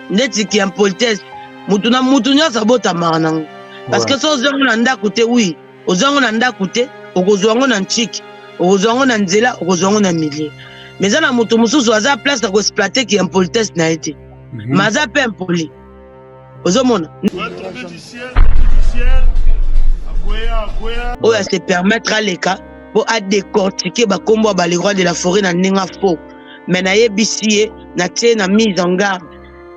Ndeti ki impolitesse, mutu na mutu nyonso abotamaka nango. Parce que soki ozwi yango na ndako te, oui, ozwi yango na ndako te, okozwa yango na ntiki, okozwa yango na nzela, okozwa yango na milieu. Mais eza na moto mosusu aza place ya koexploite ki impolitesse na ye te. Mais aza mpe impoli. Ozomona? Oyo a se permettre aleka mpo adecortiquer bakombo ya ba le roi de la forêt na ndenge faux. Mais nayebisi ye, natie na mise en garde.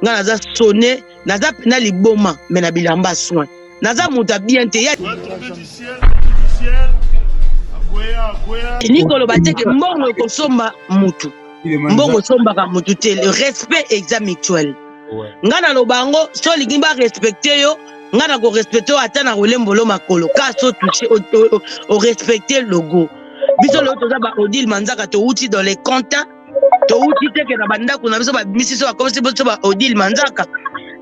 Nga naza sonné, naza na liboma, mais na bilamba soin. Naza moto ya bien te. Elingi koloba te ke mbongo ekosomba mutu. Mbongo esombaka mutu te. Le respect eza mutuel. Nga naloba yango, so olingi ba respecte yo, nga na korespecte yo ata na kolembolo makolo. Ka so touche orespecte logo. Biso lelo toza ba Odile Manzaka, towuti dans les comptes, towuti te ke na bandako na biso babimisi biso bakomisi biso ba Odile Manzaka.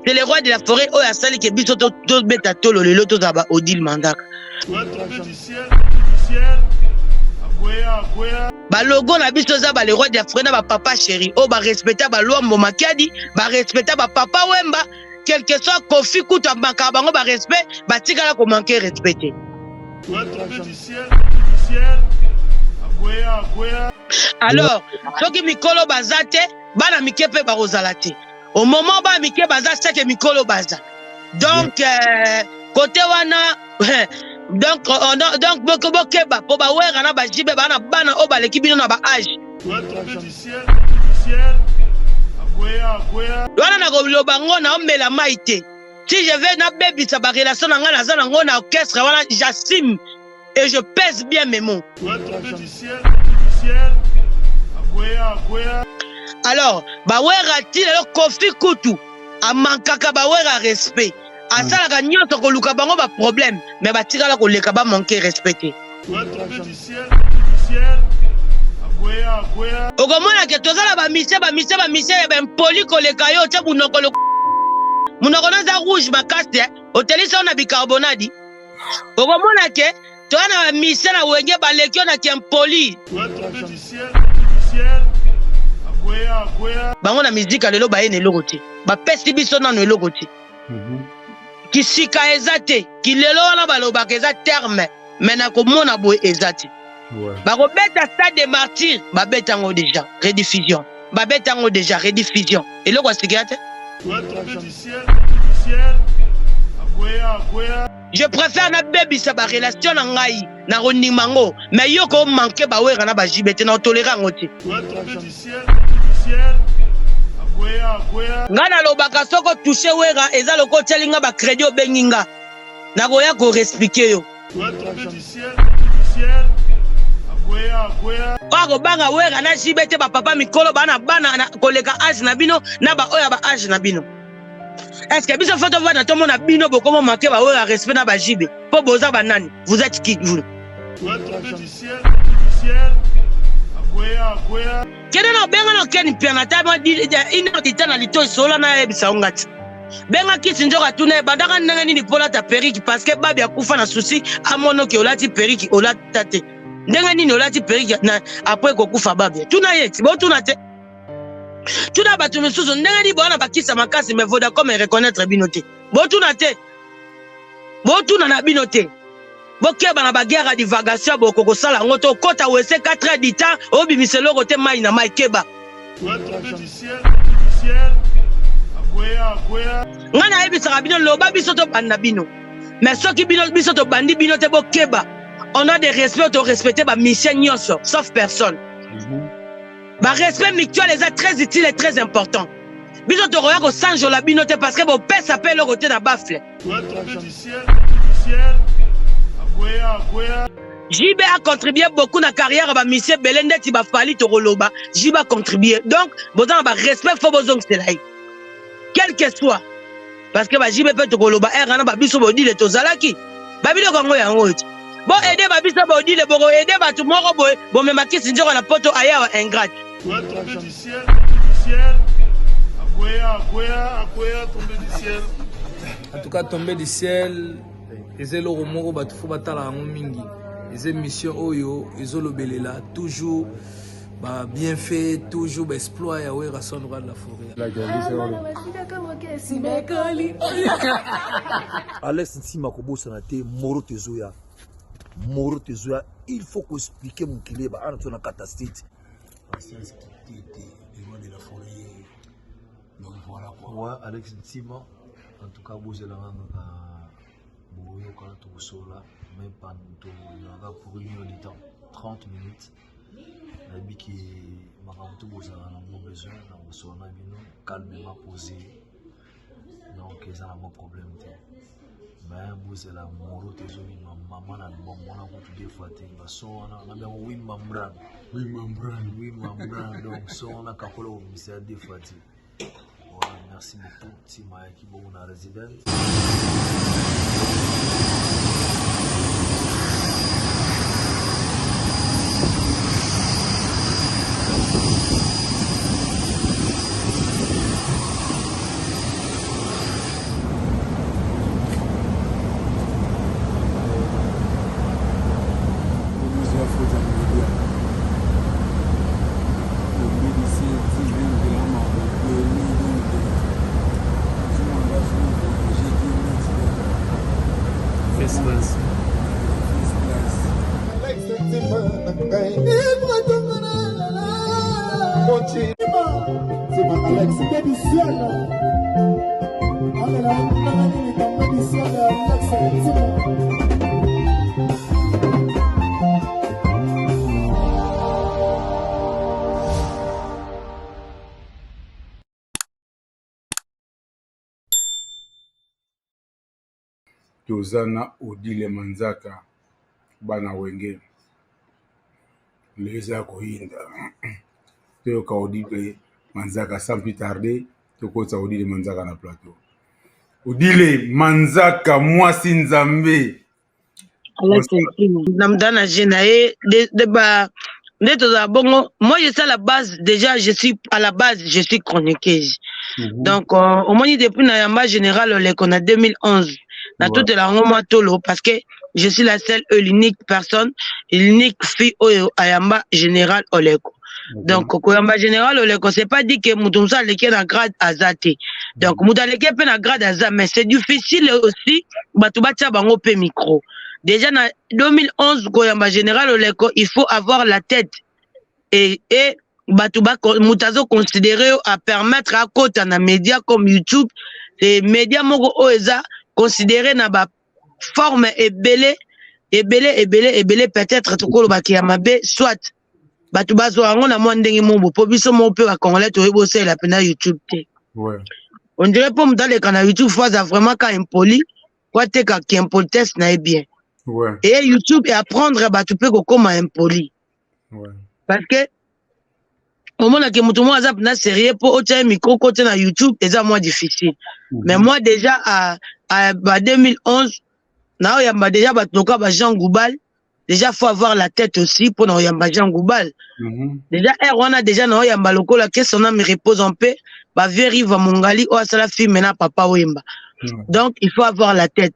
C'est le roi de la forêt oyo asali ke biso tobeta tolo lelo tozala ba Odile Manzaka. Ba logo na biso eza ba le roi de la forêt na ba papa chéri oyo ba respecta ba Luambo Makiadi, ba respecta ba papa Wemba, quel que soit Kofi kutu amakaka bango ba respect, batikala ko manquer respect te. Alors, soki mikolo baza te, bana mike pe bakozala te. Au moment bana mike baza, c'est que mikolo baza. Donc, côté wana, donc, on, donc, boko bokeba, po ba wera na ba jibe, ba na bana oyo baleki bino na ba âge. Wana na koloba ngo na omela mai te. Si je vais nabebisa ba relation na nga naza nango na orchestre wana, j'assume et je pèse bien mes mots. Alors, ba wera ti lelo Kofi kutu amankaka ba wera respect. Asalaka nyonso koluka bango ba problème, mais batikala koleka ba manquer respect te. Okomona ke toza na ba mise, ba mise, ba mise ya ba impoli koleka yo, otie munoko lo munoko no eza rouge makasi, eh? Otelisi yo na bicarbonade. Okomona ke toza na ba mise na wenge baleki yo na kimpoli. Bango na mizika lelo baye na eloko te, bapesi biso nano eloko te. Kisika eza te, kilelo wana balobaka eza terme, mais na komona boye eza te. Bakobeta stade de martyr, babeta yango déjà rediffusion, babeta yango déjà rediffusion, eloko ya sika te. Je préfère nabebisa ba relation na ngai na kondima yango, mais yo ko manquer ba wera na ba JB te, na toléré yango te. Nga nalobaka soko touche wera eza loko otiali nga ba crédit obengi nga, nakoya ko expliquer yo. Oyo akobanga wera na JB te, ba papa mikolo ba na bana na koleka âge na bino na ba oyo ya ba âge na bino. Est-ce que biso faut tovanda tomona bino bokomo manquer ba oyo ya respect na ba JB po boza ba nani? Vous êtes qui vous? Kende na benga na Ken Mpiana ata mwa une heure du temps na litoyi solola na yebisa yo ngati. Benga kisi nzoka tuna ye bandaka ndenge nini po olata perruque parce que babi akufa na souci amono ke olati perruque olata te. Ndenge nini olati perruque na après kokufa babi? Tuna ye ti botuna te. Tuna bato misusu ndenge nini boana bakisa makasi mais Vodacom e reconnaître bino te. Botuna te. Botuna na bino te. Bokeba na ba guerre ya divagation boko kosala yango to kota wese 4 heures du temps obimisa eloko te mai na mai keba. Nga nayebisaka bino loba biso tobanda bino, mais soki bino biso tobandi bino te bokeba. On a des respects, to respecter ba mission nyonso sauf personne. Ba respect mutuel eza très utile et très important. Biso tokoya kosanjola bino te parce que bopesa pe eloko te na bafle. JB a contribué beaucoup na carrière ya ba musiciens ebele ndeti ba Fally tokoloba JB a contribué donc boza na ba respect faut bozongisela ye quel que soit parce que ba JB pe tokoloba heure wana ba biso bodile tozalaki ba biloko yango yango oyo bo aider ba biso bodile boko aider bato moko boye bomema kisi nzoka na poto ayawa ingrate. En tout cas, tombé du ciel, eza eloko moko bato fo batala yango mingi. Eza émission oyo ezolobelela toujours Ba bienfait toujours ba exploit ya Werrason roi de la forêt. Alex Ntima kobosana te moro tezoya moro tezoya il faut ko expliquer mokili ba ana na kata state. Patience Kitete, le roi de la forêt. Donc voilà quoi. Ouais, Alex Ntima, en tout cas bozela nga boyoka tokosola mais pas toyaka pour une heure du temps 30 minutes. Nayebi ke makambo to bozala nango besoin na kosola na bino calmement posé, donc eza nango problème te. Mais bozela moro te ezobima mama na album wana kutu deux fois te bason wana na biango wimba mbran Wimba mbran wimba mbran donc son wana kakola kobimisa ya deux fois te. Voilà, merci beaucoup Tima yaki bongo na resident. Toza na Odile Manzaka bana wenge lelo eza ya koyinda toyoka Odile Manzaka sans plus tarder tokotisa Odile Manzaka na plateau. Odile Manzaka mwasi nzambe na mda na je na ye de ba nde tozala bongo. Moi je suis à la base déjà, je suis à la base, je suis chroniqueuse. Donc omoni depuis na yamba général oleko na 2011 na totela yango mwa tolo parce que je suis la seule et l'unique personne, l'unique fille oyo ayamba général oleko. Donc koyamba général oleko, c'est pas dit que moto mosusu aleki na grade aza te. Donc moto aleki mpe na grade aza, mais c'est difficile aussi bato batia bango mpe micro. Déjà na 2011 koyamba général oleko, il faut avoir la tête et bato moto azoconsidere yo a permettre akota na média comme YouTube. Et média moko oyo eza considéré na ba forme ebele ebele ebele ebele, peut-être tokolobaki ya mabe, soit bato bazwa yango na mwa ndenge moko mpo biso moko mpe bacongolais toyebi osalela mpena YouTube te. On dirait mpo moto aleka na YouTube fo aza vraiment ka impoli po ateka kiimpolitesse na ye bien. Et YouTube e apprendre bato mpe kokóma impoli. Parce que omonaki moto moko aza mpena sérieux mpo otya ye micro kotia na YouTube eza mwa difficile. Mais moi déjà à ba 2011 naoyamba déjà bato lokola ba Jean Goubal. Déjà faut avoir la tête aussi pour naoyamba Jean Goubal. Déjà air wana déjà naoyamba lokola que son âme repose en paix ba vieux Riva Mongali oyo asala film na Papa Wemba. Donc il faut avoir la tête.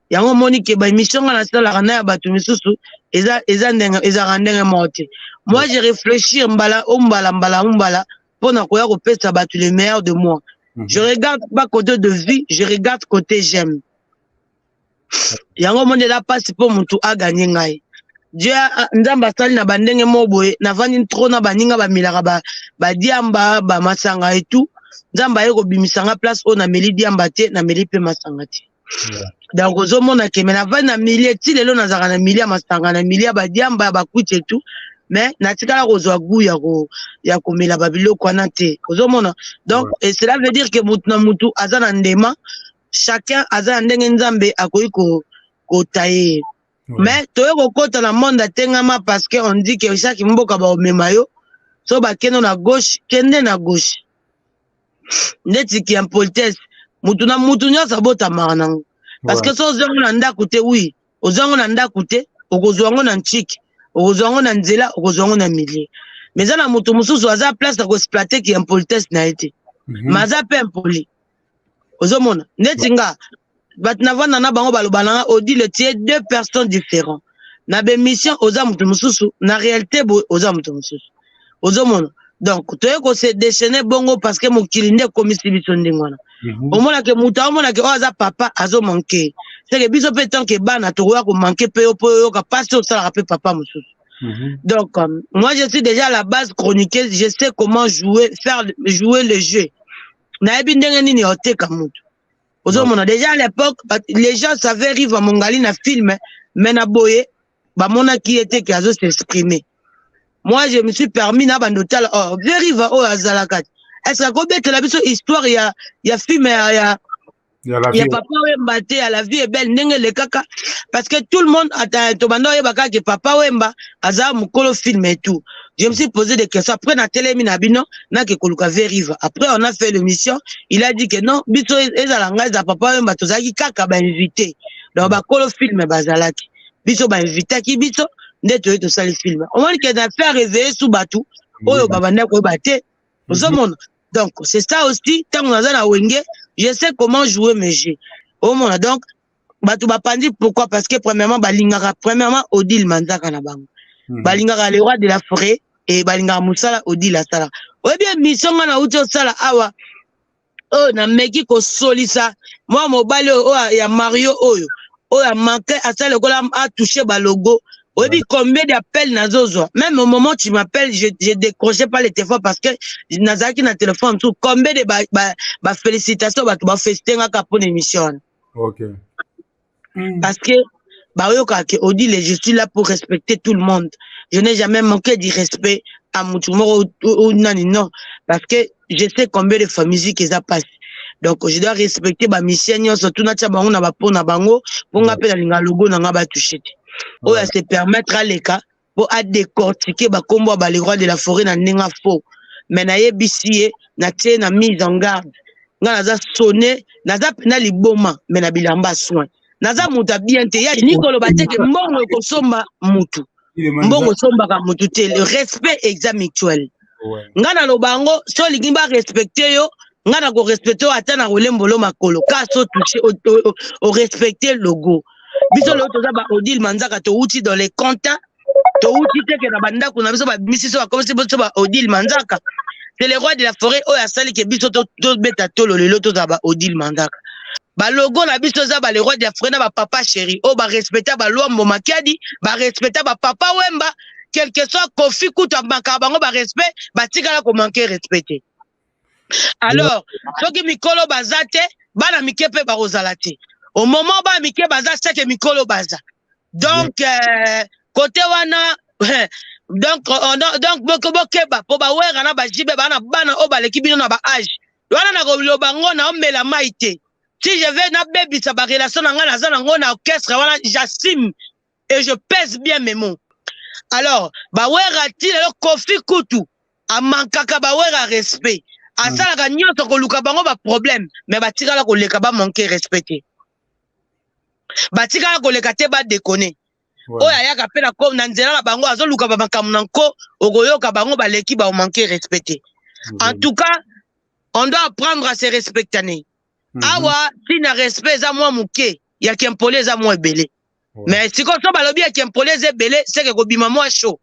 Yango omoni ke ba émission nga nasalaka na ya bato misusu eza eza ndenge ezalaka ndenge moko te. Moi je réfléchir mbala o mbala mbala o mbala mpona koya kopesa bato le meilleur de moi. Je regarde pas côté de vie, je regarde côté j'aime. Yango omoni eza mpasi mpo motu aganye ngai. Dieu nzambe asali na bandenge moko boye, navandi trop na baninga bamelaka badiamba bamasanga et tout. Nzambe aye kobimisa nga place oyo nameli diamba te, nameli mpe masanga te. Donc ozomona ke me navandi na milie ti lelo nazalaka na milie ya masanga, na milie ya badiamba ya bakwiti et tout, mais natikala kozwa goût ya komela babiloko wana te. Ozomona donc et cela veut dire que mutu na mutu aza na ndema, chacun aza na ndenge nzambe akoki kotaye ye. Mais toye kokota na monde atengama parce que on dit que chaque mboka baomema yo so bakende na gauche, kende na gauche. Ndeti ki impolitesse, mutu na mutu nyonso abotamaka nango parce que so ozwa yango na ndako te, oui, ozwa yango na ndako te, okozwa yango na ntiki, okozwa yango na nzela, okozwa yango na milieu. Mais eza na moto mosusu aza place ya koexploite ki impolitesse na ye te, mais aza mpe impoli. Ozomona ndeti nga bato navanda na bango baloba na nga Odile, tu es deux personnes différentes na bémission, oza moto mosusu, na réalité boye oza moto mosusu. Ozomona, donc toye kose déchaîner bongo parce que mokili nde ekomisi biso ndenge wana. Omonake moto aomonake oyo aza papa azomanke, seke biso mpe tant que bana tokoya komanke mpe yo mpo oyoka mpasi osalaka mpe papa mosusu. Donc moi, je suis déjà à la base chroniqueuse, je sais comment jouer, faire jouer le jeu. Nayebi ndenge nini oteka moto. Ozomona, déjà à l'époque, les gens savaient Riva Mongali na film, mais na boye bamonaki ye te ke azo s'exprimer. Moi, je me suis permis na bando tala, oh, vieux Riva oyo azalaka te, est ce que akobetela biso histoire ya film ya Ya la ya vie. Papa Wemba te, ya La vie est belle, ndenge elekaka? Parce que tout le monde ata tobanda oyeba kaka ke Papa Wemba aza mokolo film et tout. Je me suis posé des questions. Après, natelemi na bino, nake koluka vieux Riva. Après, on a fait l'émission, il a dit que non, biso ezala ngai, eza Papa Wemba, tozalaki kaka bainvité. Donc bakolo film bazalaki, biso bainvitaki biso nde toye tosali film. Omoni ke na faire réveiller su bato oyo babanda koyeba te. Ozomona, donc c'est ça aussi. Ntango naza na Wenge, je sais comment jouer mes jeux. Omona, donc bato bapandi. Pourquoi? Parce que premièrement balingaka, premièrement, Odile Manzaka na bango. Balingaka le roi de la forêt e balingaka mosala Odile asala. Oyebi émission nga nauti osala awa, oyo nameki kosolisa mwa mobali oyo, oyo ya Mario, oyo amanke asala lokola atouche balogo. Oyebi combien d'appels nazozwa? Même au moment où tu m'appelles, je décrochais pas le téléphone parce que nazalaki na téléphone mosusu. Combien de bafélicitation, bato bafélicité nga kaka mpona émission wana. Parce que bayokaka ke Odile, je suis là pour respecter tout le monde. Je n'ai jamais manqué du respect à mutu moko ou nani, non, parce que je sais combien de fois musique eza pasi. Donc je dois respecter bamusicien nyonso, tuna tia bango na bapo na bango, mpo nga mpe nalinga logo na nga batouche te. Oyo ase permettre aleka mpo adécortiquer bakombo ya bale roi de la forêt na ndenge faux, mais nayebisi ye, natie na mise en garde. Nga naza sonné, naza mpena liboma, mais na bilamba soin naza moto ya bien te. Ya nikoloba te ke mbongo ekosomba mutu, mbongo esombaka mutu te. Le respect eza mutuel. Nga naloba yango, so olingi barespecte yo, nga na korespecte yo ata na kolembolo makolo ka so touche orespecte logo. Biso lelo toza ba Odile Manzaka, touti dans les comptes, touti teke na bandako na biso, babimisi so bakomisi biso ba Odile Manzaka. C'est le roi de la forêt oyo asali ke biso tobeta tolo lelo, tozala ba Odile Manzaka. Balogo na biso eza ba le roi de la forêt na bapapa chéri oyo barespecta balwambo Makiadi, barespecta bapapa Wemba. Quelque soit Kofi kutu amakaka bango barespect, batikala komanke respect te. Alors soki mikolo baza te, bana mike mpe bakozala te. Au moment bana mike baza, seke mikolo baza. Donc côté wana, donc donc bokeba mpo bawera na bajibe baa na bana oyo baleki bino na baage wana. Na koloba ngo, na omela mai te. Si je vais nabebisa barelation na ngai naza nango na orchestre wana, j'assume et je pèse bien mes mots. Alors bawera ti lelo, Kofi kutu amankaka bawera respect, asalaka nyonso koluka bango baproblème, mais batikala koleka bamanke respect te, batikala koleka te badekone. Oyo ayaka mpe na nzela na bango azoluka bamakambo na nko, okoyoka bango baleki baomanke respect te. En tout cas, on doit apprendre à se respecter. Awa ntina respect eza mwa moke, ya kimpoli eza mwa ebele. Mais sikoyo so balobi ya kimpoli eza ebele, seke kobima mwa chaud,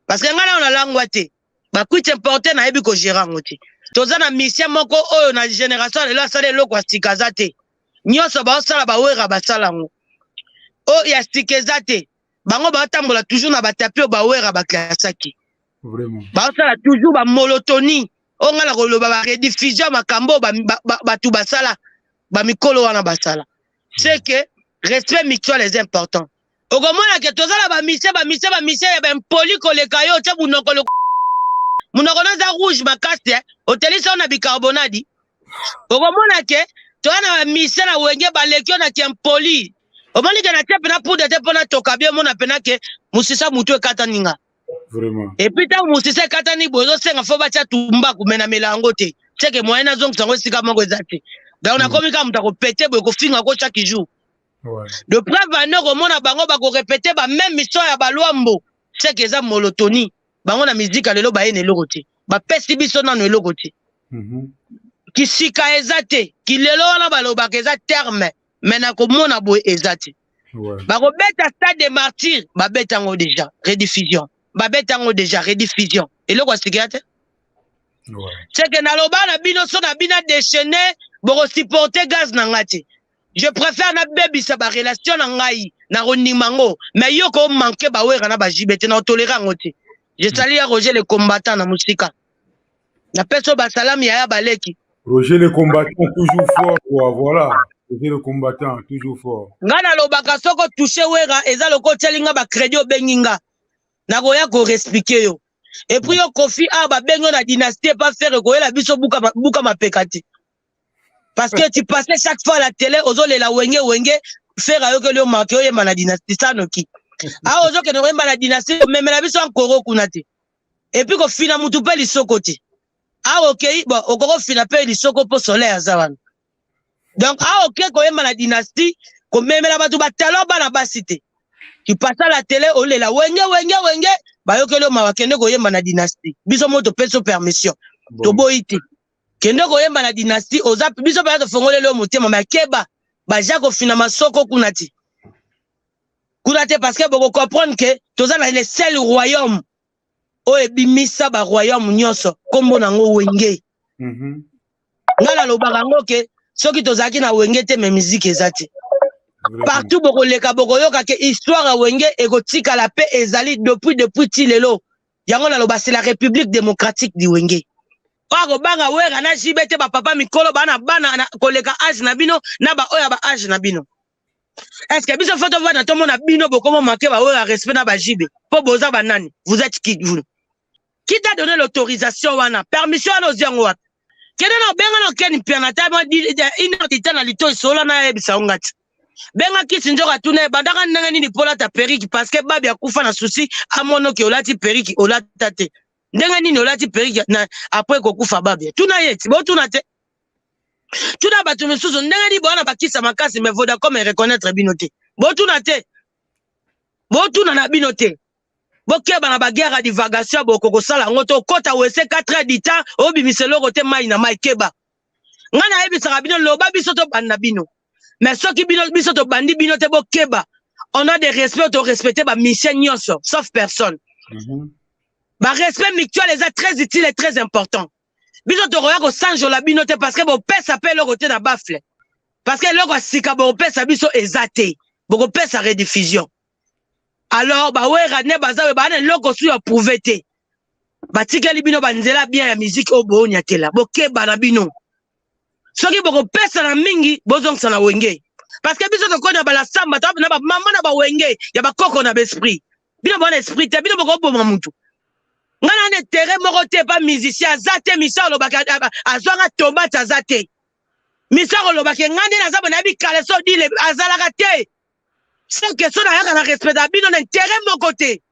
parce que ngai nao nalangwa te. Bakwiti importe, nayebi kogérer yango te. Toza na mission moko oyo na génération ya lelo asala eloko ya sika aza te. Nyonso baosala, bawera basala yango, oyo ya sika eza te. Bango baotambola toujours na batapi oyo bawera baklasaki. Baosala toujours bamonotonie. Oyo ngai na koloba, barediffusion ya makambo oyo bato basala, bamikolo wana basala. C'est que respect mutuel est important. Okomona ke toza na bamusicien, bamusicien, bamusicien ya baimpoli koleka yo. Otya munoko, munoko no eza rouge makasi, otelisi yo na bicarbonadi. Okomona ke toza na bamusicien na Wenge baleki yo na kimpoli. Omoni ke natie mpena poudre te mpona toka bi, omona mpena ke mosisa mutu ekatani nga. Et puis ntango mosisa ekatani boye, ezosenga fo batya tumbaku, me namela yango te. Seke moyen nazongisa yango esika moko eza te. Donc nakomi kaka moto akopete boye, kofinga ko chaque jour. De preuve ane, okomona bango bakorepete bameme mission ya balwambo, seke eza monotonie. Bango na mizika lelo baye na eloko te, bapesi biso nano eloko te. Kisika eza te, kilelo wana balobaka eza terme, me nakomona boye eza te. Bakobeta Stade de Martyr, babeta yango déjà rediffusion, babeta yango déjà rediffusion. Eloko ya sika te. C'est que naloba na bino so na bino déchaîner boko supporter gaz na nga te. Je préfère nabebisa ba relation na ngai na kondima yango mais yo ko manquer ba wera na ba JB te na tolérer yango te. Je salue ya Roger le combattant na musika. Napesi yo basalami yaya baleki. Roger le combattant toujours fort quoi, voilà. Roger le combattant toujours fort. Nga nalobaka soko touche wera eza lokola otieli nga ba crédit obengi nga. Nakoya ko expliquer yo. Et puis yo Koffi awa babengi yo na dynastie epa Ferre koyela biso buka, buka mapeka te. Parce que tu passais chaque fois à la télé ozolela wenge wenge Ferre ayokeli yo marke oyemba na dynastie sanoki. Awa ozokende koyemba na dynastie omemela biso ankoro kuna te. Et puis kofina mutu mpe lisoko te. Awa okei bon okoki kofina mpe lisoko mpo soleil aza wana. Donc awa oke koyemba na dynastie komemela bato batalon bana basi te. Tu passes à la télé olela wenge wenge wenge bayokeli yo mawa kende koyemba na dynastie. Biso moto topesi yo permission. Bon. Toboyi te. Kende koyemba na dynastie oza biso mpenza tofongoleli yo motema mais keba baja kofina masoko kuna te. Kuna te parce que boko comprendre que toza na le seul royaume oyo ebimisa ba royaume nyonso kombo na yango wenge. Nga nalobaka yango ke soki tozalaki na wenge te mais musique eza te. Partout bokoleka bokoyoka ke histoire ya wenge ekotikala pe ezali depuis depuis ti lelo. Yango naloba c'est la République démocratique du wenge. Oyo akobanga wera na JB te ba papa mikolo ba na bana na koleka age na bino na ba oyo ya ba age na bino. Est-ce que biso faut tovanda tomona bino bokomo manquer ba oyo ya respect na ba JB po boza ba nani? Vous êtes qui vous? Qui t'a donné l'autorisation wana? Permission wana ozwi yango wapi? Kende na benga na Ken Mpiana ata mwa une heure du temps na litoyi solola na ayebisa yo nga ti. Benga Kisi Nzoka tuna ye bandaka ndenge nini po olata perruque parce que Babi akufa na souci amona oke olati perruque olata te. Ndenge nini olati perruque na après kokufa Babi? Tuna ye ti botuna te. Tuna bato misusu ndenge nini boya na bakisa makasi mais Vodacom e reconnaître bino te. Botuna te. Botuna na bino te. Bokeba na ba guerre ya divagation boko kosala yango to kota wese 4 heures du temps obimisa eloko te mai na mai keba. Nga nayebisaka bino loba biso tobanda bino. Mais soki bino biso tobandi bino te bokeba. On a des respects to respecter ba musiciens nyonso sauf personne. Ba respect mutuel eza très utile et très important. Biso tokoya kosanjola bino te parce que bopesa pe eloko te na baffle. Parce que eloko ya sika bopesa biso eza te. Bokopesa rediffusion. Alors ba wera ne baza we bana eloko su ya prouver te. Batikeli bino ba nzela bien ya musique oyo boonyatela. Bokeba na bino. Soki bokopesa na mingi bozongisa na wenge. Parce que biso tokoni na bala samba to na ba mama na ba wenge ya ba koko na ba esprit. Bino bona esprit te bino bokoboma mutu. Nga na na intérêt moko te pa musicien aza te musicien alobaka azwanga tomate aza te. Musicien alobaka nga nde naza bona bi kaleso dile azalaka te. Sans question nayaka na respect na bino na intérêt moko te.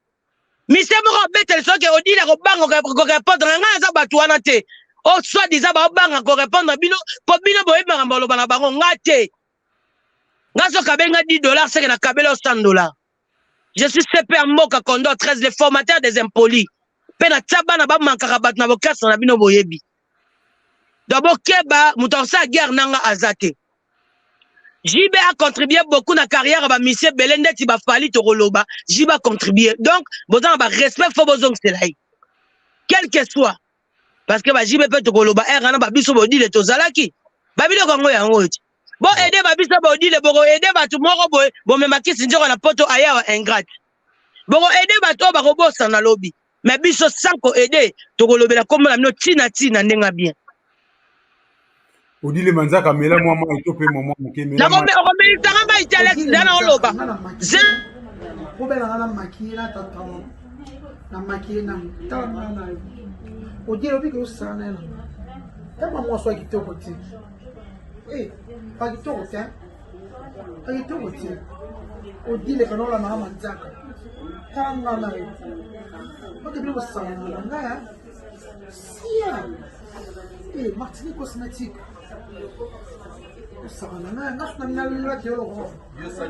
Monsieur moko abeteli soki Odile akobanga ko répondre na ngai naza bato wana te. O soit disant baobanga ko répondre bino po bino boyebi makambo oloba na bango nga te. Nga soki abengi nga 10 dollars seke na kabela yo 100 dollars. Je suis CP ya mboka Condor 13 le formateur des impolis. Pe na tia bana ba mankaka bato na bokestre na bino boyebi. Donc bokeba moto akosala guerre nanga aza te. JB a contribué beaucoup na carrière ba musiciens ebele ndeti ba Fally tokoloba JB a contribué donc boza na ba respect faut bozongisela ye quel que soit parce que ba JB pe tokoloba heure wana ba biso bodile tozalaki ba biloko yango yango oyo ti bo aider ba biso bodile boko aider bato moko boye bomema kisi nzoka na poto ayawa ingrate boko aider bato oyo bakobosana lobi mais biso sans ko aider tokolobela kombo na bino tina tina ndenge bien. Odile Manzaka mela mwa mai to pe mwa mwa moke mela mai. Okomelisanga mai te Alex nda na oloba. Obela nga na maquiller na tata na maquiller na tala nga na yo. Odile obiki osala na nga. Tama mwasi wa kitoko te. Eh, pa kitoko te. Pa kitoko te. Odile kana olanda nga manzaka. Tala nga na yo. Oke bino kosala na nga. Sia. Eh, Martinique cosmétique. Osakana na nga suna nalati yo loko.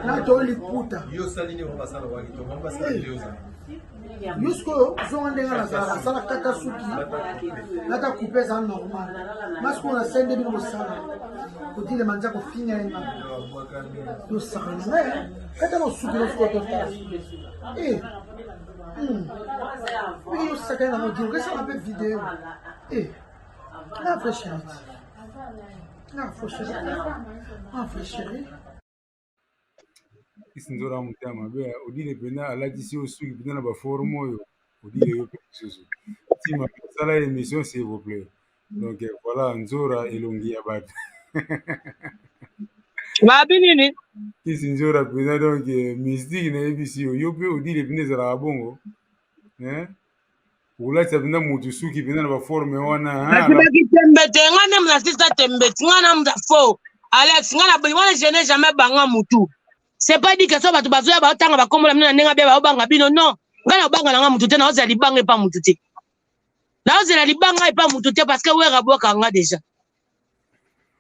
Nalati yo liputa. Yo sali nini basala wa kitoko basala yo za. Yo sikoyo zonga ndenge nazalaka nasala kata suki nata coupe eza normal nga sikoyo nasali nde bino kosala kotilema nza kofinga ye nga tosakana na nga kata na suki no sikoyo totala. Eh. Oyo osakani na mokili okesala mpe video eh, na vrai chéri na faux chéri na vrai chéri. Kisi nzola motema mabe Odile mpenza alatisi yo suki mpenza na baforme oyo Odile yo mpe lisusu ntima sala émission, s'il vous plaît. Donc voilà, nzora elongi ya bato. Babi nini? Kisi nzora mpenza, donc mystique nayebisi yo, yo mpe Odile mpenza ezalaka bongo, hein? Okolatisa mpenza motu suki mpenza na baforme wana. Nakibaki tembe te, nga nde nasisa tembe ti nga na muta faux Alex, nga na wana je n'ai jamais banga mutu. C'est pas dit que so bato bazoya baotanga bakombola bino na ndenge bia baobanga bino, non. Nga na obanga na nga mutu te, naozela libanga epa mutu te, naozela libanga epa mutu te, parce que wera abwaka nga déjà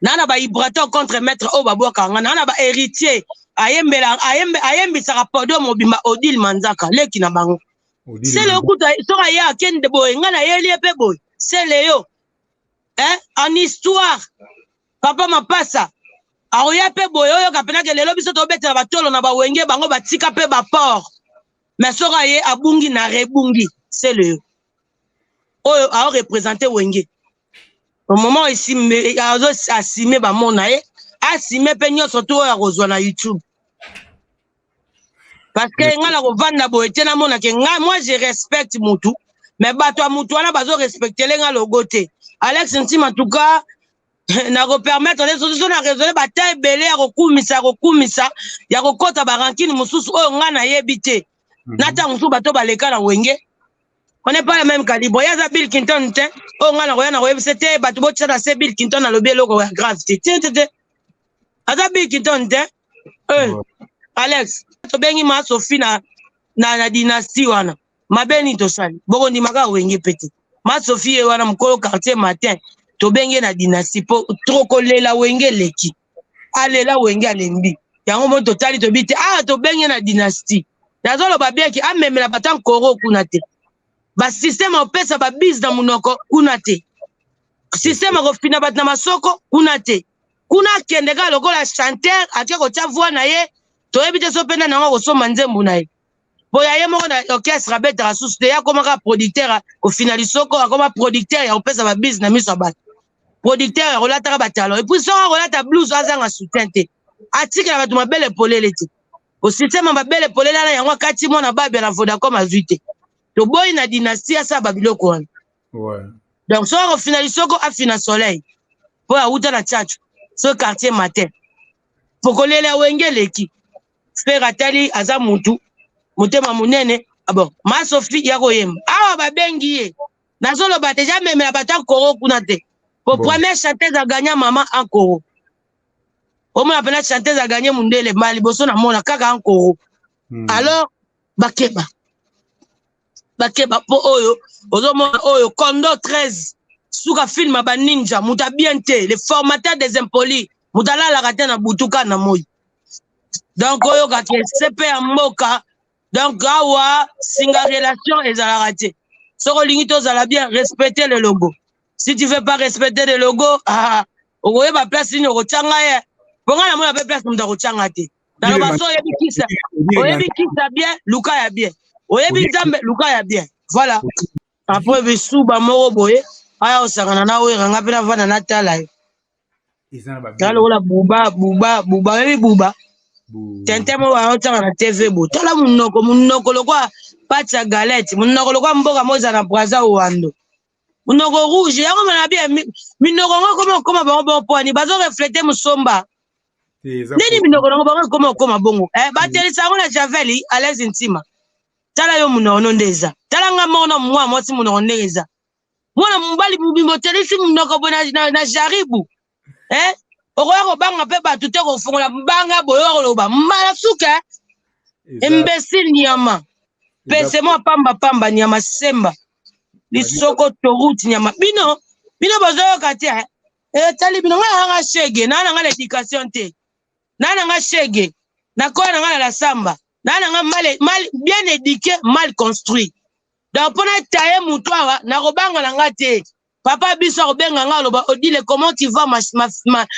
naa na bahibrator contre maître oyo babwaka nga, naa na bahéritier ayembela ayembisaka podo mobimba. Odile Manzaka leki na bango sele okuta soki aye akende boye, ngai nayeli ye mpe boye sele yo, eh? En histoire, papa Mapasa akoya mpe boye, oyoka mpenake lelo biso tobetela batolo na bawenge, bango batika mpe baport. Mais soki aye abungi na rebungi sele yo oyo aorepresente Wenge au moment azo asime bamona ye asime mpe nyonso tu oyo akozwa na YouTube, parce que ngai na kovanda boye te, namona ke ngai, moi je respecte mutu, mais bato ya mutu wana bazo respectele nga logo te. Alex Ntima, en tout cas nakopermettre te soki so na raisonne bata ebele ya kokumisa, ya kokumisa, ya kokɔta barankine mosusu oyo ngai nayebi te. Na ntango mosusu bato baleka na Wenge, on n'est pas la même calibre. Ye aza Bill Clinton te oyo ngai nakoya nakoyebisa te bato botia na se Bill Clinton alobi eloko ya grave te te te te, aza Bill Clinton te. Alex, tobengi ma Sophie na dynastie wana, mabe nini tosali? Bokondima kaka Wenge mpe te. Ma Sophie ye wana, mokolo Quartier Matin, tobengi ye na dynastie mpo trop kolela Wenge eleki, alela Wenge alembi yango mo totali tobi te. Awa tobengi ye na dynastie, nazoloba bien ke amemela bato ankoro kuna te, basysteme opesa babise na monoko kuna te, systeme akofina bato na masoko kuna te. Kuna akende kaka lokola chanteur, ake kotia voix na ye, toyebi te so mpe nani yango akosomba nzembo na ye. Po ya ye moko na orchestre abetaka susu te, ye akoma kaka producteur kofina lisoko, akoma producteur ya kopesa babise na miso ya bato, producteur ya kolataka batalon. Et puis soki akolata blouse, azanga soutien te, atikela bato mabele polele te, kosysteme mabele polele wana yango akati mwana babia na Vodacom azwi te. Toboyi na dynastie asala babiloko wana. Donc soki akofina lisoko, afina soleil mpo awuta na Tchatcho so Quartier Matin, po kolela Wenge eleki. Frère atali aza mutu motema monene. Ah bon, ma Sophie ya koyemba awa babengi ye, nazoloba deja amemela bato ankoro kuna te, po Bon. Première chanteuse aganya mama ankoro, omona mpena chanteuse aganye mundele ma liboso namona kaka ankoro. Alors bakeba, bakeba, mpo oyo ozomona oyo Kondo 13 suka film ya baninja, moto abien te, le formateur des impolis, moto alalaka te na butu kaka na moi. Donc oyoka ke sepe ya mboka. Donc awa singa relation ezalaka te. Soki olingi tozala bien, respecter le logo. Si tu veux pas respecter le logo, ah, okoyeba place nini okotyanga ye, mpo ngai namona mpe place moto akotyanga te. Naloba so oyebi kisa, oyebi kisa bien, luka ya bien, oyebi Nzambe, luka ya bien. Voilà, après bisuba moko boye aya osangana na Wera, nga mpe navanda natala ye. Eza na Ta babilo. Lokola buba buba buba, oyebi buba tente moko baotanga na TV bo tala monoko, monoko lokola pati ya galette, monoko lokola mboka mo eza na Braza Owando, monoko rouge yango mana bia minoko yango ekoma okoma bango bongo poani bazo reflete mosomba. Te eza Nini minoko nango bango ekoma okoma bongo, eh, batelisa yango na javel à l'aise. Ntima tala yo monoko no nde eza, tala nga moko na mwa mwasi monoko ndenge eza, mwana mobali mobimba otelisi monoko boye na jaribu, eh? Okoya kobanga mpe bato te kofongola mbanga boye, oya koloba mbala suka, eza imbécile nyama. Eza Pese mwa pamba pamba nyama semba lisoko toruti nyama. Bino bino bozoyoka te, eh? Etali bino, ngai nanga shege naa nanga na éducation te, naa nanga shege nakoya nanga na la samba, naa nanga mal, mal bien éduqué, mal construit. Donc mpo nataye motu awa nakobanga na nga te. Papa biso akobenga nga, aloba: "Odile, comment tu vas,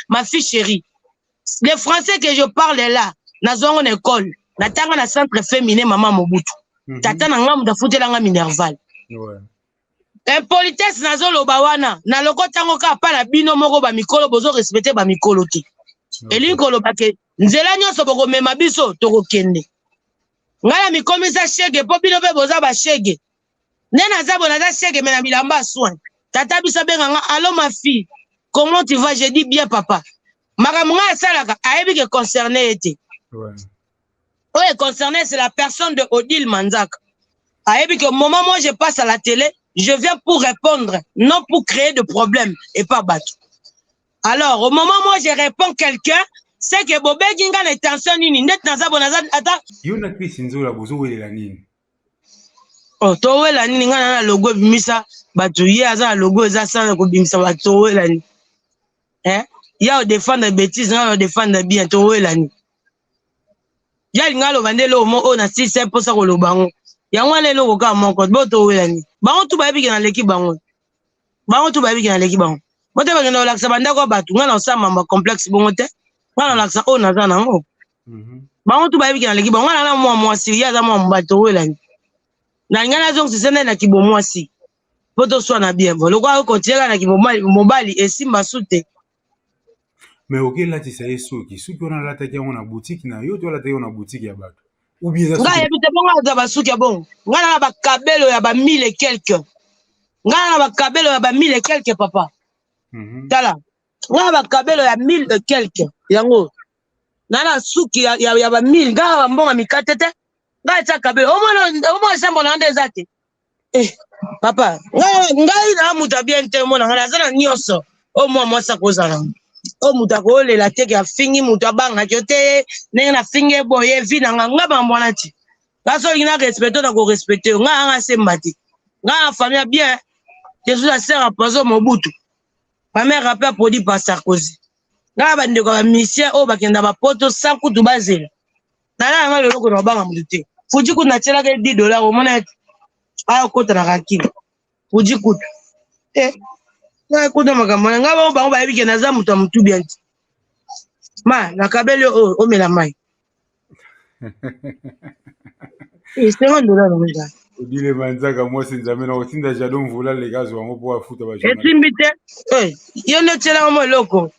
ma fille chérie?" Le français que je parle là, nazwango na école, natanga na Centre Féminin Mama Mobutu. Tata na nga moto afutelanga minerval. Ouais. Impolitesse nazoloba wana na lokota yango kaka mpa na bino moko bamikolo bozo respecte bamikolo te. Elingi koloba ke nzela nyonso bokomema biso tokokende. Ngai na mikomisa shege mpo bino mpe boza bashege. Nde naza boye naza shege me na bilamba soin. Tata biso abenga nga allo ma fille comment tu vas je dis bien papa. Makambo ngai asalaka ayebi ke concerne ye te. Ouais. Oyo est concerné c'est la personne de Odile Manzaka. Ayebi que moment moi je passe à la télé, je viens pour répondre, non pour créer de problèmes et pas bato. Alors au moment moi je réponds quelqu'un, c'est que bobengi nga na intention nini ndeti naza bo naza ata Yo na Chris Nzola bozowelela nini? Oh, towela nini nga na logo ebimisa bato ye aza na logo eza sana kobimisa bato towela nini eh? Ya odefendre betise nga na odefendre bien towela nini ye alingi aloba nde eloko moko oyo na silisa mposa koloba yango yango wana eloko kaka moko bo towela nini bango tu bayebi ke naleki bango bango tu bayebi ke naleki bango bote bakenda kolakisa bandako ya bato ngai na kosala mambo ya complexe bongo te ngai na kolakisa oyo naza nango bango tu bayebi ke naleki bango ngai na mwa mwasi ye aza mwa mobali towela nini na ngai nazongisa nde na kibomwasi mpo toswana bien bo lokola okontinue kaka na kibomobali esimba su te. Mais okelatisa ye suki suki wana alataki yango na boutique na yo to alataki yango na boutique ya bato ou bien eza ngai suki ayebi te bongo aza basuki ya bongo ngai na bakabelo ya ba mille et quelque ngai na bakabelo ya ba mille et quelque papa. Tala ngai na bakabelo ya mille et quelque yango na na suki ya ba mille ngai na bambongo mikate te ngai atia kabelo omona omona chambre na nde eza te. Eh, papa ngai na moto ya bien te omona ngai naza na nyonso oyo mwa mwasi akozala oyo moto akolela te ke afingi moto abangaki yo te ndenge nafingi ye boye vi na nga nga bambo wana ti nga so olingi na respecte na korespecte yo ngai anga semba te ngai na famille ya bien je suis la sœur ya poison Mobutu ma mère rappel produit par Sarkozy ngai na bandeko ya bamisien oyo bakenda bapoto sans kutu bazela nala yanga lelo kona obanga moto te fuji kutu natielaka ye 10 dollar omona ete aya okota na rankine fuji kutu eh ngai kuta makambo na ngai bango bango bayebi ke naza moto ya motu bien te ma nakabeli oyo omela mai esengo ndola na ngai Odile Manzaka mwasi nzambe na kotinda Jado Mvula leka azwa yango mpo afuta ba journaliste. Esimbi te eh, yo nde otielaka mwa eloko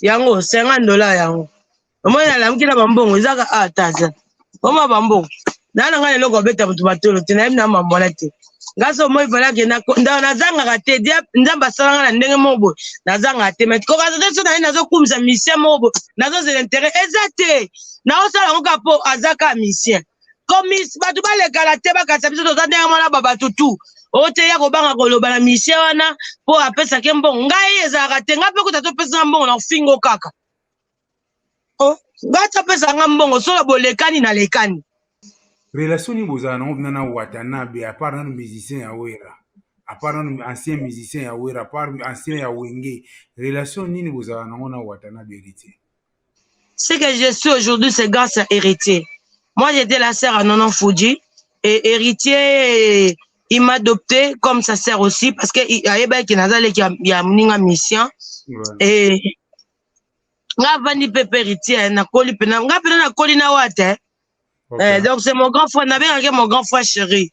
yango 50 dollar yango omoni nalamuki na bambongo ezaka a ah, taza oma bambongo naa na ngai eloko abeta moto matolo te nayebi na mambo wana te ngai so omoi valake nazangaka te nzambe asala ngai na ndenge moko boye nazangaka te mai kokaza te so naye nazokumisa misien moko boye nazozela interet eza te naosala yango kaka mpo aza kaka misien komis bato balekala te bakatisa biso toza ndenge mwana ba bato tu oyo te ya kobanga koloba na misien wana mpo apesaki mbongo ngai ezalaka te ngai mpe kuta topesaka mbongo na kofingo kaka Oh, nga ti apesa nga mbongo sola bolekani na lekani. Relation nini bozala nango bina na Watanabe à part nanu musicien ya Werra à part nanu ancien musicien ya Werra à part ancien ya Wenge relation nini bozala nango na Watanabe Heritier? Ce que je suis aujourd'hui c'est grâce à Héritier. Moi j'étais la sœur à Nono Fuji et Héritier il m'a adopté comme sa sœur aussi parce que ayebaki naza leki ya moninga musicien et nga avandi mpe mpe héritier nakoli mpena nga mpena nakoli na wate okay. Eh, donc c'est mon grand frère nabengaki mon grand frère chéri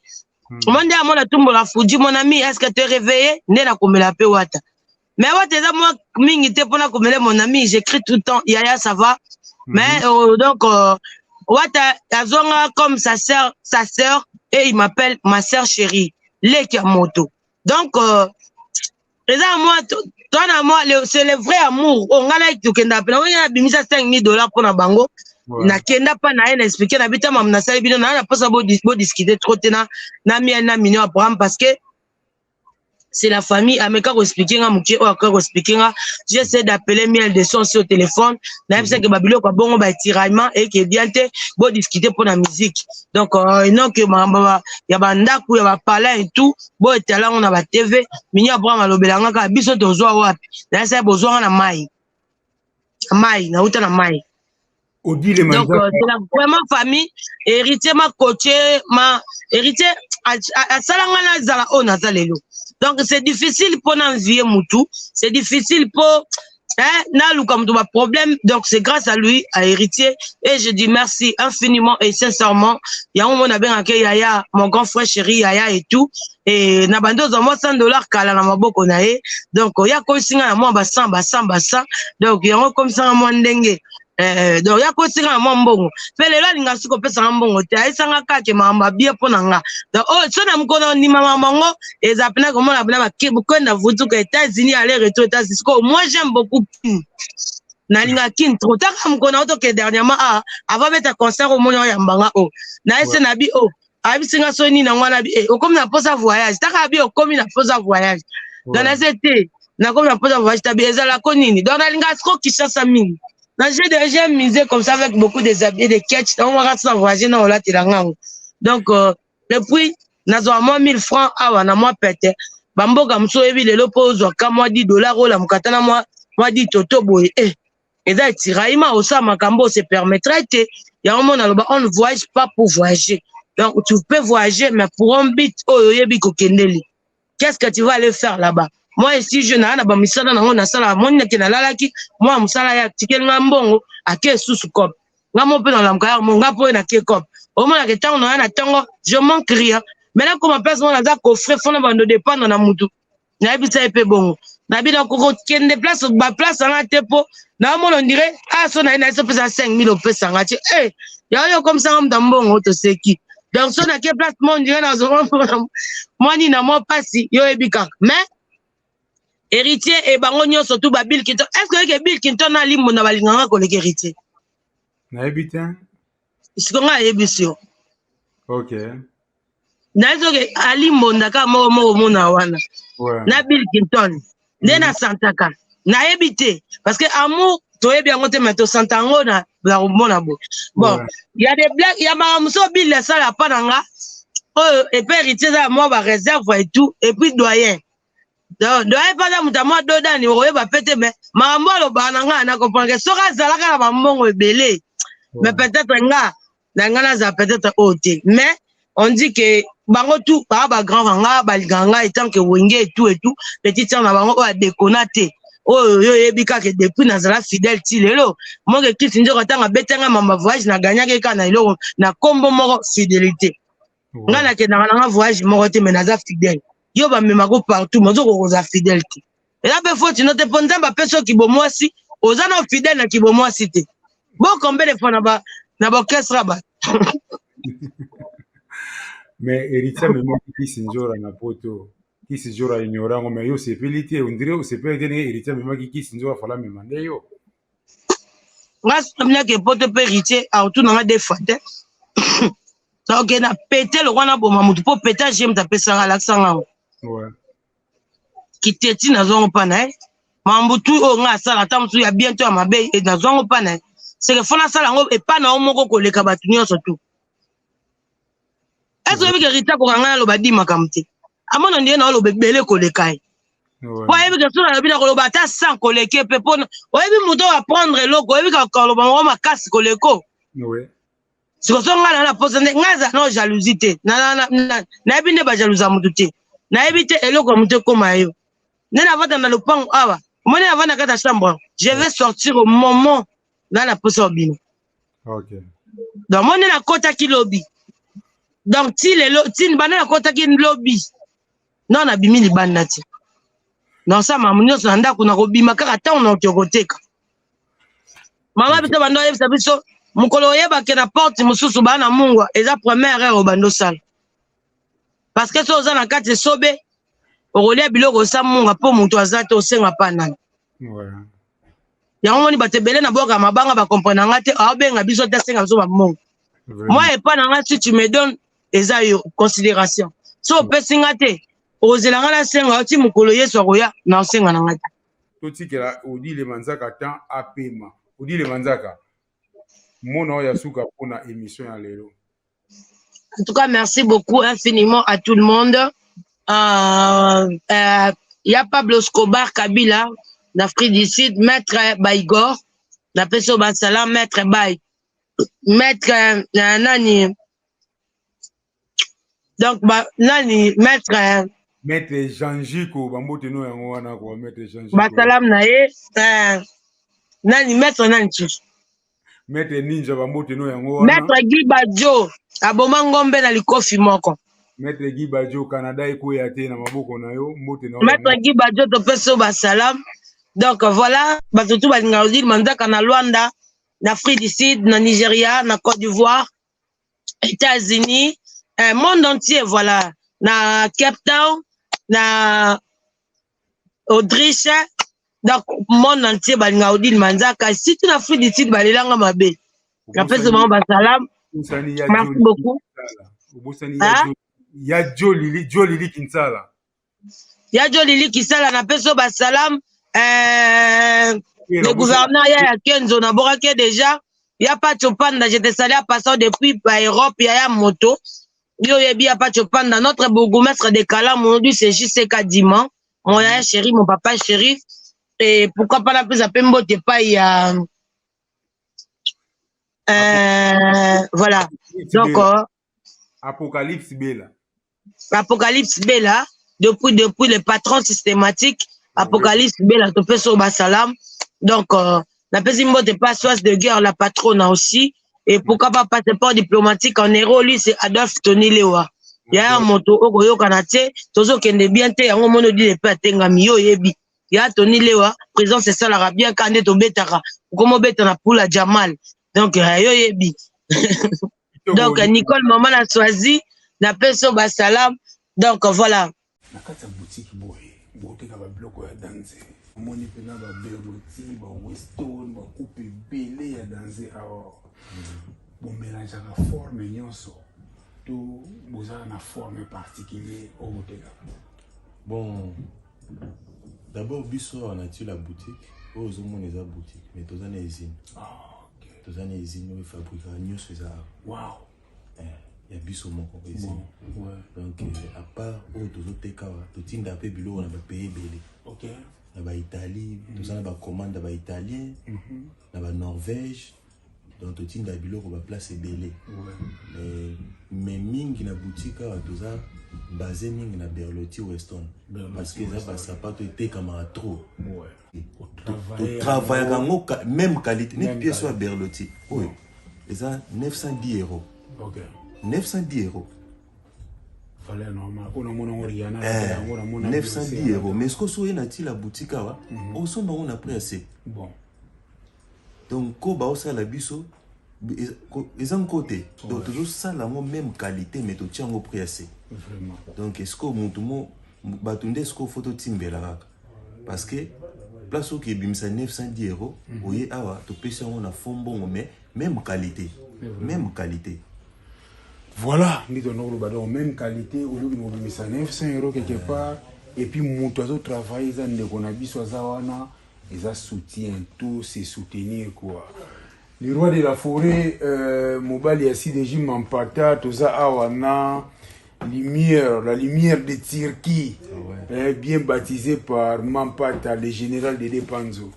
Moi nde amona tumbola Fuji mon ami est-ce que tu es réveillé nde nakomela mpe wata mais wata eza mwa mingi te mpona komela mon ami j'écris tout le temps yaya ça va mais donc wata azonga comme sa sœur sa sœur et il m'appelle ma sœur chérie leki ya moto donc eza mwa toi na moi c'est le vrai amour oyo ngai na tokenda mpe nango ngai nabimisa 5000 dollars mpo na bango nakenda mpa na ye na explike na bita mamu nasali bino na na mposa bodiscute trop te na miel na mignon abraham parce que c'est la famille ameka koexplike nga moke oyo akoki koexplike nga j'essaie d'appeler miel de son sur téléphone nayebisaki babiloko ya bongo baetiraillement eke bien te bodiscute mpo na musique donc non que makambo ya bandako ya bapalin et tout boetala yango na ba TV mini Abraham alobela nga kaka biso tozwa wapi nayesa bozwa nga na mai mai nauta na mai Odile donc c'est la vraiment famille héritier ma coaché ma héritier asala nga nazala oyo naza lelo donc c'est difficile mpo na envie mutu c'est difficile mpo Hein, naluka moto ba problème. Donc c'est grâce à lui, à Héritier, et je dis merci infiniment et sincèrement. Yango mona abengaka yaya, mon grand frère chéri, yaya et tout. Et na bandi ozwa mwa 100 $ kala na maboko na ye. Donc ya kosinga na mwa ba 100, ba 100, ba 100. Donc yango komisanga mwa ndenge. Donc ya kosinga na mwa mbongo mpe lelo alinga soki kopesanga mbongo te, ayesanga kaka makambo abie mpo na nga. Donc oyo so na mokolo ndima makambo yango eza mpena komona mpena bakenda vutuka États-Unis, aller retour États-Unis. Sikoyo moi, j'aime beaucoup Kin, nalinga Kin trop. Taka mokolo na otoke dernièrement, ah, avant beta concert, omoni oyambanga o nayese na bi o ayebisinga so nini nango wana bi okomi na mposa voyage. Taka bi okomi na mposa voyage. Donc nayese te, nakomi na mposa voyage tabi ezalako nini. Donc nalinga siko Kinshasa mingi. Na j'ai misé comme ça avec beaucoup des habits, des ketch. Donc on va voyager na olatela ngango. Donc et puis nazwa mwa 1000 francs awa na mwa pete bamboka mosusu. Oyebi lelo mpo ozwaka mwa 10 $ olamuka ata na mwa 10 toto boye, eza etiraillement. Osala makambo ose permettre te. Yango mona aloba, on ne voyage pas pour voyager. Donc tu peux voyager, mais pour un but oyo oyebi kokendeli. Qu'est-ce que tu vas aller faire là-bas? Moi ici, je naa na bamisala nango nasala. Moni nake nalalaki mwa mosala ya tikeli nga mbongo, ake esusu cop nga mo mpe nalamuka ya mo nga mpo oyo nake cop. Omonaka ntango na ya na ntongo, je manque rien. Mais nakoma place moko, naza coffre fona bando dépendre na mutu. Nayebisa ye mpe bongo, nabi nakokokende place baplace anga te, mpo naomona ondire aso na ye na ye so opesa 5000, opesanga ti e yango yo okomisanga mutu ya mbongo. Toseki. Donc so nake place mo, ondire nazonga mwa nini na mwa mpasi. Yo oyebi kaka. Mais Héritier e bango nyonso tu ba Bill Clinton, est ce que oyeke Bill Clinton na Limbonda balinganga koleka Héritier? Nayebi te. Siko ngai ayebisi yo. Ok. Nayebi soki Ali Mbonda kaka moko moko omona wana na Bill Clinton nde nasantaka, nayebi te, parce que amour toyebi yango te, mais tosanta yango na komona boye. Bon, ya des blagues ya makambo mosusu Bill asala pa na nga oyo epe Héritier eza ya mwa baréserve et tout. Et puis doyen, donc doyen mpe aza moto ya mwa dodani, okoyeba pe te. Mais makambo alobaka na nga, na comprendre ke soki azalaka na bambongo ebele, mais peut-être nga na nga nazala peut-être oyo te. Mais on dit que bango tout baa bagrand na nga, balingaka nga etant que Wenge et tout et tout, petite sœur na bango oyo adekona te, oyo yo oyebi kaka depuis nazala fidèle ti lelo. Moke kisi nzoko ntango abetanga mamba voyage, naganyaki kaka na eloko na nkombo moko, fidélité. Nga nakendaka nanga voyage moko te, mais naza fidèle. Yo bamemako partout, mozokoka kozala fidèle te, eza mpe faute no te, mpo Nzambe apesi yo kibomwasi, oza na fidèle na kibomwasi te. Bo combien de fois na baorchestre bato? Mais Héritier amemaki Kisi Nzora na Poto. Kisi Nzora ignore yango, mais yo osepeli te. Ondire osepeli te ndenge Héritier amemaki Kisi Nzora, fala amema nde yo. Nga sominaki Poto mpe Héritier aotuna nga deux fois te. Ok, na pete lokwa naboma motu mpo pete age moto apesanga, alakisanga yango. Kiteti nazwango mpa na ye. Mambo tu oyo nga asala, ata mosusu ya bien to ya mabe, nazwango mpa na ye. Seke fo nasala yango epa na yo moko koleka bato nyonso tu. Ese oyebi ke Rita koka ngai naloba di makambo te, amona ndenge na oloba ebele koleka ye, po ayebi ke so nalobi na koloba ata 100 koleke mpe. Mpo oyebi moto oyo aprendre eloko, oyebi koloba moko makasi koleko. Siko so ngai na posa nde ngai azala na jalousie te. Nayebi nde bajalousie ya motu te, nayebi te eloko ya motu ekóma yo. Nde navanda na lopango awa, omoni navanda kati ya chambre, je vais sortir au moment ngai na posa obima. Donc mo nde nakɔtaki lobi, donc ti lelo ti banda nakɔtaki lobi non, nabimi libanda ti nasala makambo nyonso na ndako. Nakobima kaka ntango nakoki koteka. Mama biso bando oyebisa biso mokolo oyebake na porte mosusu baa na mungwa, eza première erreur obanda osala, parce que so oza na kati esobe, okolia biloko osa munga mpo moto aza te, osenga mpa nani? Yango moni bato ebele na bwaka mabanga, bakomprendre nga te. Aobenga biso te, asenga biso bamongo. Moi epa na nga, si tu me donnes, eza yo considération. So opesi nga te, okozela nga nasenga yo ti mokolo Yesu akoya na osenga na nga te. Totikela Odile Manzaka temps apema. Odile Manzaka, mona oyo ya suka mpona émission ya lelo. En tout cas, merci beaucoup infiniment à tout le monde. Ya Pablo Escobar Kabila d'Afrique du Sud, Maître Baigor, napesi oyo basala Maître Bay, Maître nani, donc ba, nani, Maître Maître Jean Jiko bambote no yango wana kwa Maître Jean Jiko. Basalam na ye eh, nani maître nani susu? Maître Ninja bambote no yango wana. Maître Guy Badjo aboma ngombe na likofi moko. Maître Guy Badjo Canada ekweya te na maboko na yo mbote na yo. Maître Guy Badjo topesi yo basalam. Donc voilà, bato tu balingaka Odile Manzaka na Luanda, na Afrique du Sud, na Nigeria, na Côte d'Ivoire, États-Unis, monde entier, voilà, na Cape Town, na Autriche, donc monde entier balingaka Odile Manzaka, surtout na Afrique du Sud balelanga mabe. Napesi bango basalam. Merci beaucoup. Ya Jolili, Jolili Kinsala. Ya Jolili Kisala napesi yo basalam. Le gouverneur ya ya Kenzo nabokaki déjà. Ya Pacho Panda, je te salue en passant depuis ba Europe, ya ya moto. Yo yebi ya Pacho Panda, notre bourgmestre de Kalamu, aujourd'hui c'est JCK Diman. Mon yaya chéri, mon papa chéri. Et pourquoi pas la pesa pe mbote pa ya voilà. Donc Apocalypse Bella. Apocalypse Bella, depuis le patron systématique, Apocalypse Bella, topesi oyo basalam. Donc, napesi mbote pa soise de guerre, la patronne aussi. Et pourquoi pas passeport diplomatique en héros, lui c'est Adolphe Tony Lewa. Ya moto okoyokana te, tozokende bien te, yango mono di epe atengami, yo oyebi. Ya Tony Lewa, présence esalaka bien ka nde tobetaka, okoma obeta na poula Jamal. Donc, yo oyebi. Donc, Nicole, maman na Swazi, na peso ba salam. Donc, voilà. Na kati ya boutique boye, boteka ba biloko ya danze. Omoni pena ba Berlotti, ba Weston, ba coupe ebele ya danze awa. Bo mélangeaka forme nyonso to bozala na forme particulier oyo botekaka? Bon, d'abord biso awa na la boutique, oyo ozomona eza boutique, mais toza na usine. Toza na usine oyo efabrikaka nyonso eza awa. Wow. Ya biso moko usine. Bon, ouais. Donc à part oyo tozoteka awa, totinda mpe biloko na bapays ebele. Na ba Italie, toza na ba commande ya ba Italien, na ba Norvège. Donc totinda biloko ba place ebele. Mais mingi na boutique awa toza basé mingi na Berlotti Weston. Parce que eza ba sapato etekamaka trop. Totravaillaka yango même qualité, neti pièce oyo ya Berlotti oyo eza 910 euros. 910 euros. Valeur normale. Oyo namona yango Rihanna, yango namona 910 euros. Mais est-ce que soki na ti la boutique awa, osomba yango na prix assez. Bon. Donc ko ba osala biso eza nko te. Donc tozosala yango même qualité mais totia yango prix assez. Vraiment. Donc est-ce que mutu mo bato nde est-ce que faut totimbela kaka? Parce que place oyo ebimisa 910 euros, oye awa topesi yango na fond mbongo mais même qualité. Même qualité. Voilà, ndi tondokoloba donc même qualité oyoki kobimisa 900 euros quelque part et puis mutu azo travailler eza ndeko na biso aza wana eza soutien tout c'est soutenir quoi. Le roi de la forêt mobali ya CDJ Mampata toza awa na lumière, la lumière de Turquie, bien baptisé par Mampata, le général de Depanzo.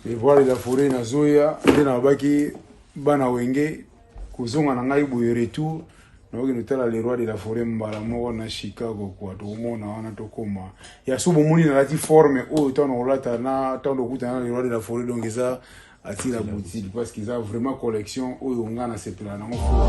Le roi de la forêt nazoya nde na baki bana wenge kozonga na ngai boye retour nayoki notala le roi de la forêt mbala moko na Chicago quoi, tokomona wana tokoma ya so bomoni nalati forme oyo ntango nakolata na ntango tokutana na le roi de la forêt donc eza ati la boutique parce qu'ils ont vraiment collection oyo nga na sepela nango fort.